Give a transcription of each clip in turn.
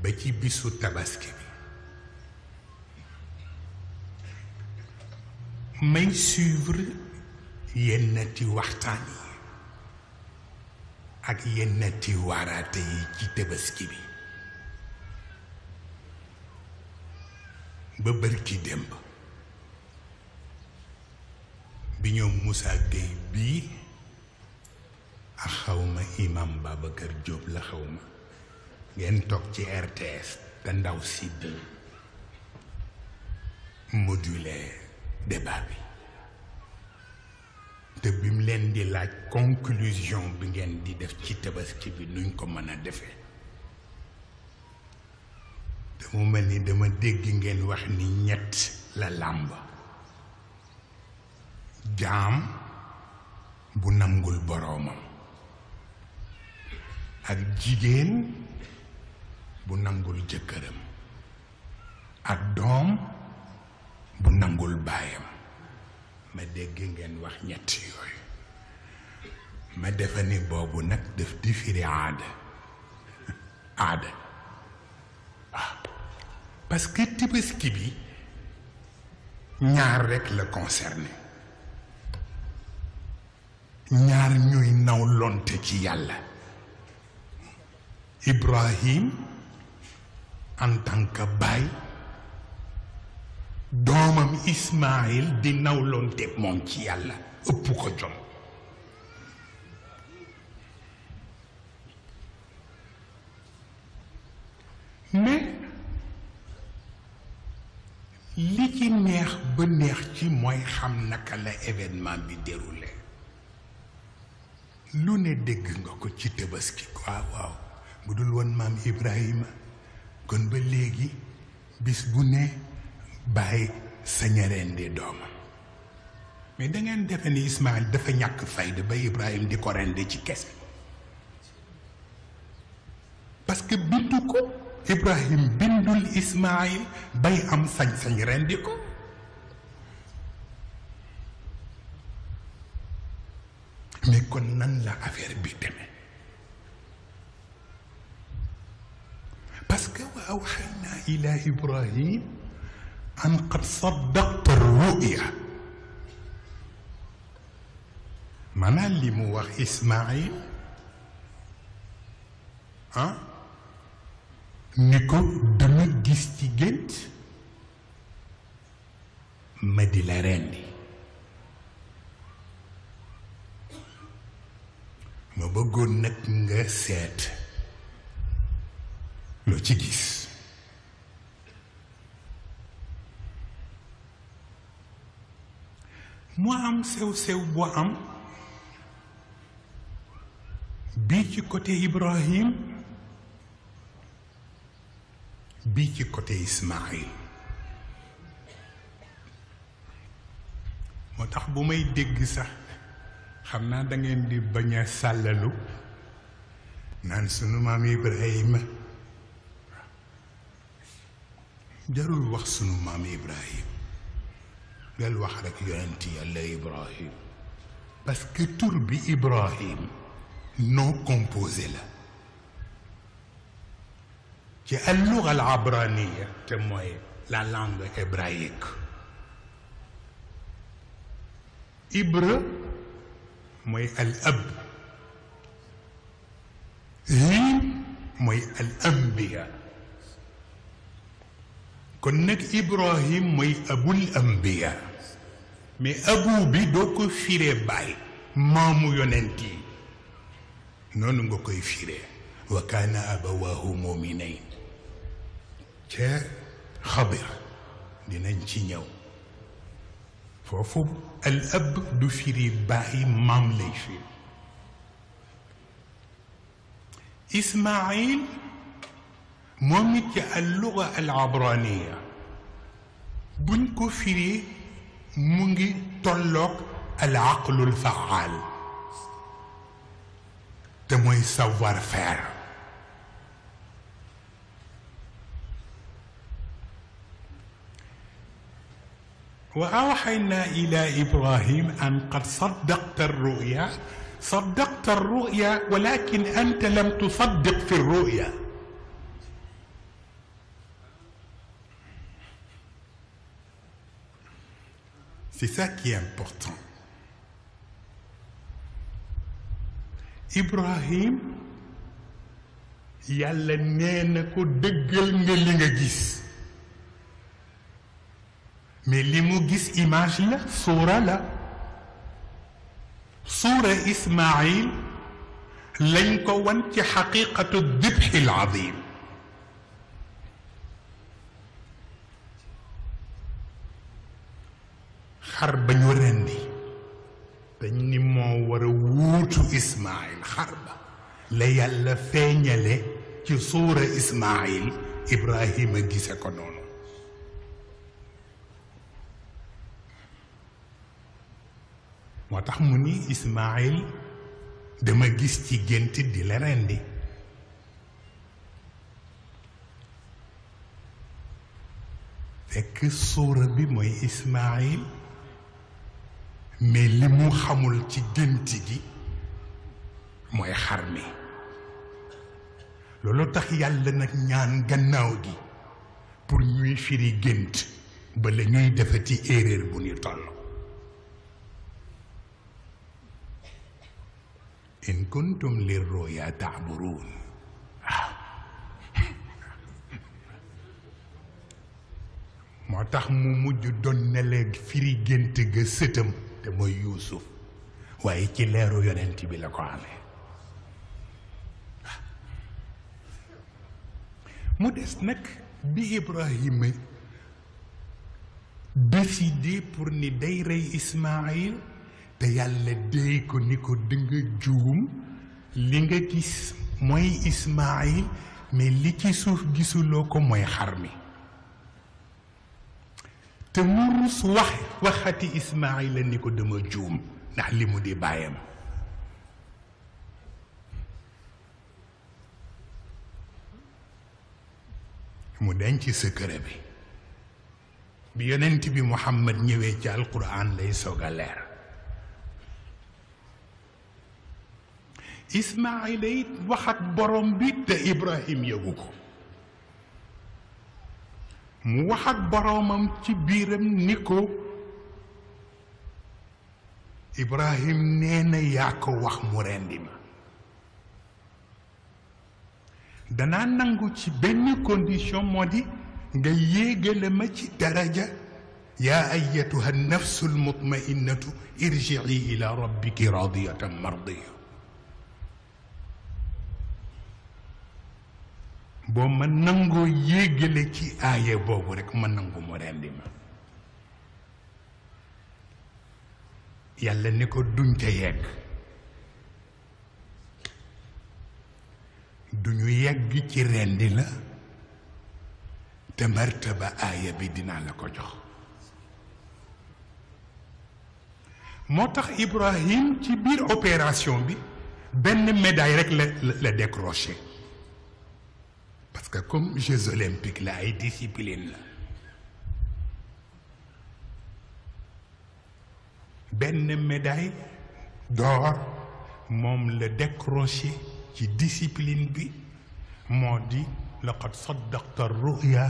ba ci bisu tabaski bi may suivre yennati waxtaan yi ak yennati waaraate yi ci tabaski bi ba bërki démb bi ñoom Moussa Gueye bii ak xawma imam Babacar Diop la xawma ngeen toog ci RTS te ndaw si di moduler débat bi te bi mu leen di laaj conclusion bi ngeen di def ci tabaski bi nuñ ko mën a defee te mu mel ni dama dégg ngeen wax ni ñett la làmb jaam bu nangul boroomam ak jigéen bu nangul jëkkëram ak doom bu nangul baayam ma dégg ngeen wax ñett yooyu ma defa ni boobu nag daf di firi aada waaw parce que tabaski bi ñaar rekk la concerné ñaar ñuy nawlonte ci yàlla Ibrahim en tant que baay doomam Ismaïl di nawlonte moom ci yàlla ëpp ko jom mais li ci neex ba neex ci mooy xam naka la événement bi déroulé lu ne dégg nga ko ci tabaski waaw bu dul woon maam Ibrahima kon ba léegi bis bu ne bàyyi saña rendi doomam mais da ngeen defe ni Ismaïl dafa ñàkk fayda ba Ibrahima di ko rendi ci kese parce que bindu ko Ibrahim bindul Ismaïl bay am sañ-sañ rendi ko mais kon nan la affaire bi demee parce que wa awxayna ila Ibrahim an qad saddaqta ruya maanaam li mu wax Ismaïl ni ko dama gis ci gént ma di la rendi ma bëggoon nag nga seet loo ci gis mu am sew-sew bu am bii ci côté Ibrahim bii ci côté Ismaïl moo tax bu may dégg sax xam naa da ngeen di bañ a sàllalu naan sunu maam Ibrahima jarul wax sunu maam Ibrahima del wax rek yonenti yàlla Ibrahim parce que tur bi Ibrahim non composé la ci al-lugha al-abraniya te mooy la langue hébraïque Ibra mooy al ab him mooy al ambiya kon nag Ibrahim mooy abul ambiya mais abu bi doo ko firee baay maamu yonent yi noonu nga koy firee wa kaana abawaahu mu'minayn ca Xadir dinañ ci ñëw foofu al ab du firi baay maam lay firi Ismaïl moom it ci al-lugha al-abraniya buñ ko firi mu ngi tolloog al-aqlu al-faal te mooy savoir faire wa awxayna ila Ibrahim an qad saddaqta ar-ru'ya صدقت الرؤيا ولكن أنت لم تصدق في الرؤيا C'est ça qui est important. Ibrahim yàlla nee na ko dëggal nga li nga gis mais li mu gis image la suura la suura Ismaïl lañ ko wan ci xaqiqatu dibxi al azim xar ba ñu rendi dañ ni moo war a wuutu Ismaïl xar ba la yàlla feeñale ci suura Ismaïl Ibrahima gise ko noonu moo tax mu ni Ismaïl dama gis ci gént di la rendi fekk suura bi mooy Ismaïl mais li mu xamul ci gént gi mooy xar mi loolu tax yàlla nag ñaan gannaaw gi pour ñuy firi gént ba la ñuy defati erreur bu ñu toll in kuntum lirruya ta'burun waaw moo tax mu mujj doon na léegi firi gént ga sëtam te mooy Yuusuf waaye ci leeru yonent bi la ko amee mu des nag bi Ibrahima décidé pour ni day rey Ismaïl te yàlla déy ko ni ko danga juum li nga gis mooy Ismaïl mais li ci suuf gisuloo ko mooy xar mi te mu rus waxati Ismaïl la ni ko dama juum ndax li mu di bàyyam mu denc secret bi yonent bi Muhammad ñëwee ci alquran lay soog a leer Ismaïla it wax ak borom bi te Ibrahim yëgu ko mu wax ak boromam ci biiram ni ko Ibrahim nee na yaa ko wax mu rendi ma danaa nangu ci benn condition moo di nga yéegale ma ci daraja yaa ayyatuha nafsu almutmainnatu irji'i ila rabbiki radiyatan mardiya boo ma nangoo yéegale ci aaya boobu rek ma nangu mu rendi ma yàlla ni ko duñ ca yegg duñu yegg ci rendi la te martaba aaya bi dinaa la ko jox moo tax Ibrahim ci biir opération bi benn médaille rek la décroché parce que comme Jeux olympiques la ay discipline la benn médaille d'or moom la décroché ci discipline bi moo di laqad saddaqta ar-ru'ya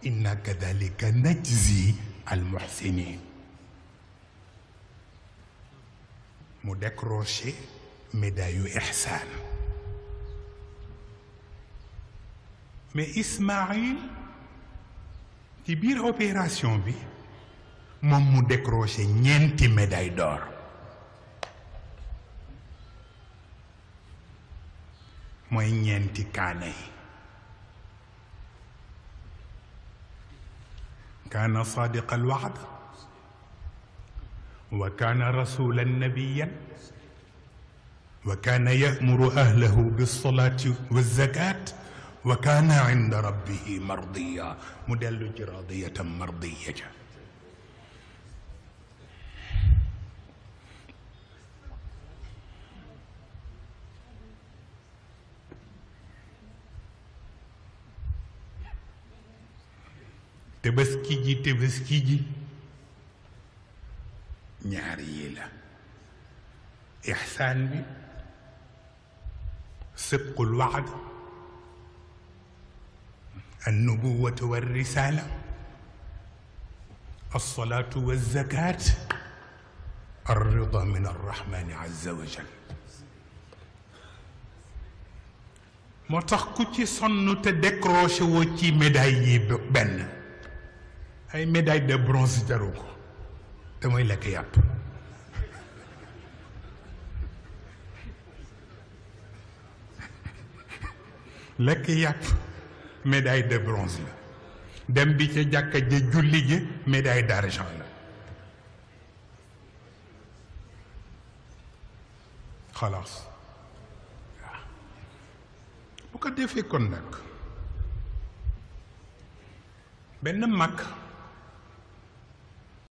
inna kadhalika najzi al-muhsinin mu décroché médaille yu ihsan mais Ismaïl ci biir opération bi moom mu décroché ñeenti médaille d'or mooy ñeenti kaana yi kaana sadiqa alwa'd wa kaana rasulan nabiyyan wa kaana ya'muru ahlahu bis-salati waz-zakati wa kaana 'inda rabbihi mardiya mu dellu ci radiyatan mardiyya Tabaski ji ñaar yi la ihsaan bi sidqul wa'd an-nubuwwatu war-risaala الصلاة والزكاة الرضا من الرحمن عز وجل. moo tax ku ci sonn te décroché woo ci médaille yi benn ay médaille de bronze jaru ko te mooy lekk yàpp. lekk yàpp médaille de bronze la, dem bi ca jàkka ja julli ji médaille d'argent la. xalaas waaw bu ko defee kon nag benn mag